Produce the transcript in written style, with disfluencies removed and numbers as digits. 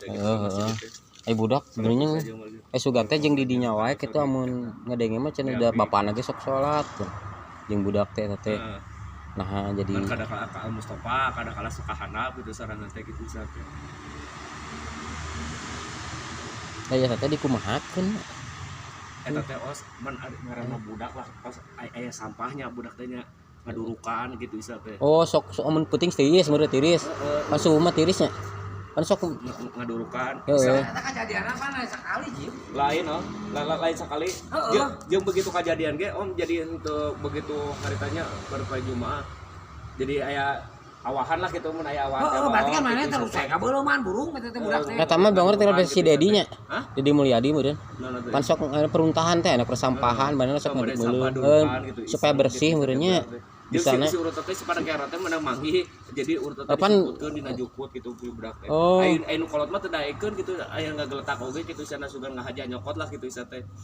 teh gitu Heeh, masjid heeh. teh. Eh, budak sebenarnya Saja mah gitu. Eh, sugan teh jeung di dinya wae kitu, amun ngadenge mah cenah udah bapana ge sok salat jeung budak teh eta teh. Heeh. Nah, jadi Kan kada kala ka Al Mustafa, kada kala suka handap gitu sarangan teh gitu bisa teh. Nah, ya teh dikumahakeun? Eta teh os man ada ngaranna budak lah, pas aya sampahnya budak teh nya ngadurukan gitu bisa teh. Oh, sok sok amun peuting tiris meureun, tiris. Heeh. Pan suhu mah tirisnya kan sok. Ngadurukan. Heeh. Eta kejadian apa lain sekali, Jim? Lain, oh, lain sekali. Heeh. Jeung jeung begitu kejadian ge, Om, jadi untuk begitu haritanya baru kali Jumaah, jadi aya awahan lah gitu, mun aya awahan Heeh, teh, berarti kan oh, mana gitu, terus saya kabeuleman burung eta teh budak teh. Eta mah bangor tinggal si Dedi nya. Hah? Dedi Mulyadi meureun. Nah, nah, Pan sok peruntahan teh, aya persampahan mana sok Sampah ngadukeun durukan gitu, supaya iseng bersih gitu, meureun nya. Jeung Di sana. Si urut teh si pada kera teh menang manggih, jadi urut teh disebutkeun dina jukut gitu ku budak teh. Oh. Aya aya nu kolot mah teu daekeun gitu, aya ngageletak oge gitu, sana sugan ngahaja nyokot lah gitu isa teh.